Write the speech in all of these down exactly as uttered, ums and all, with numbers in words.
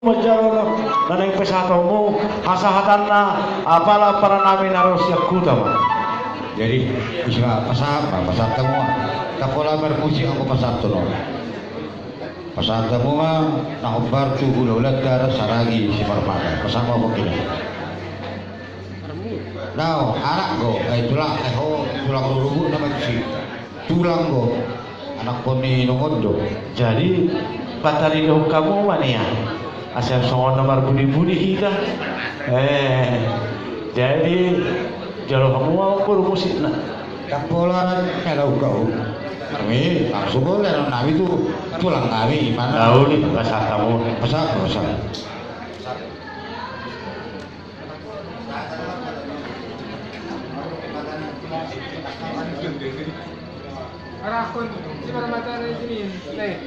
Manjalo na naeng pasahatonmu hasahatanna apala apala nami na ro sian huta ma. Jadi isi ma pasahat ma, pasahat hamu ma. Tapola marmusik anggo pasahaton on. Pasahat hamu ma na hombar tu hulahulanta Raja Saragi Simarmata. Pasahat ma pokokna. Nao anak do, eh, tulang, eh, ho, tulang do rubu nama si tulang do. Anakkon ni nongon do. Jadi pataridahon hamu ma nian. Asa songon na marbudibudi hita. Eh, jadi jalo hamu ma boru musikna. Tapola na lau kau. Kami langsung boleh nami tu tulang kami mana? Tahu ni pasahat hamu. Pasahat, pasahat. Arahkon si Marmata na di sini, nih.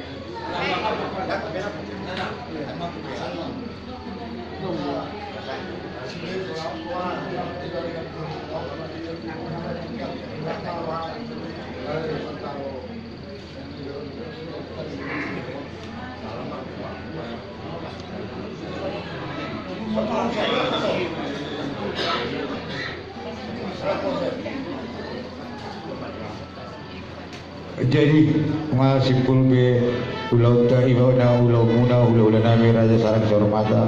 Jadi, ma simpul be ulaonta, ima na ulaonmuna, hulahula nami Raja Saragi Simarmata,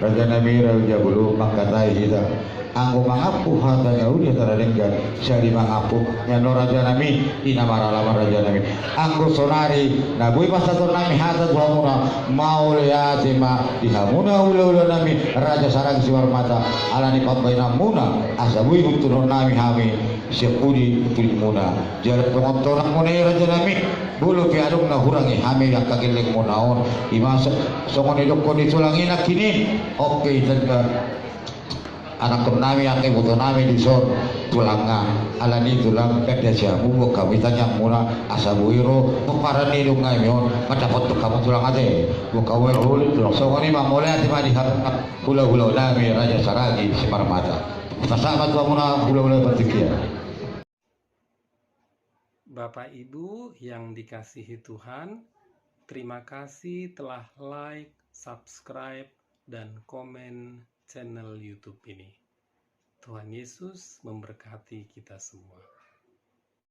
raja nami Raja Bolon, mangkatai hita. Anggo mangampu hata na uli hata na denggan, sadi mangampu. Ia no raja nami, i na maralaman raja nami. Anggo sonari na boi pasahaton nami hata tu hamuna, mauliate ma di hamuna hulahula nami Raja Saragi Simarmata, ala ni pambahenanmuna asa boi huntuhon nami hami sian pudi pudimuna. Jala tongon tonangmuna i raja nami, molo pe adong na hurang i hami angka gellengmuna on. Ima so-, songon didokkon ni tulang i nangkin i, oke, tanda. Anakkon nami, angka iboto nami dison, tulangna, ala ni tulang, ganda siamu, buat hamu tangiangmuna, asa boi ro pomparan ni dungahmi on mandapothon hamu tulang ate. Buat hamu. Songon i ma, mauliate ma di hamuna hulahula nami Raja Saragi Simarmata. Pasahat ma tu hamuna hulahula partingkian. Bapak Ibu yang dikasihi Tuhan, terima kasih telah like, subscribe, dan komen channel YouTube ini. Tuhan Yesus memberkati kita semua.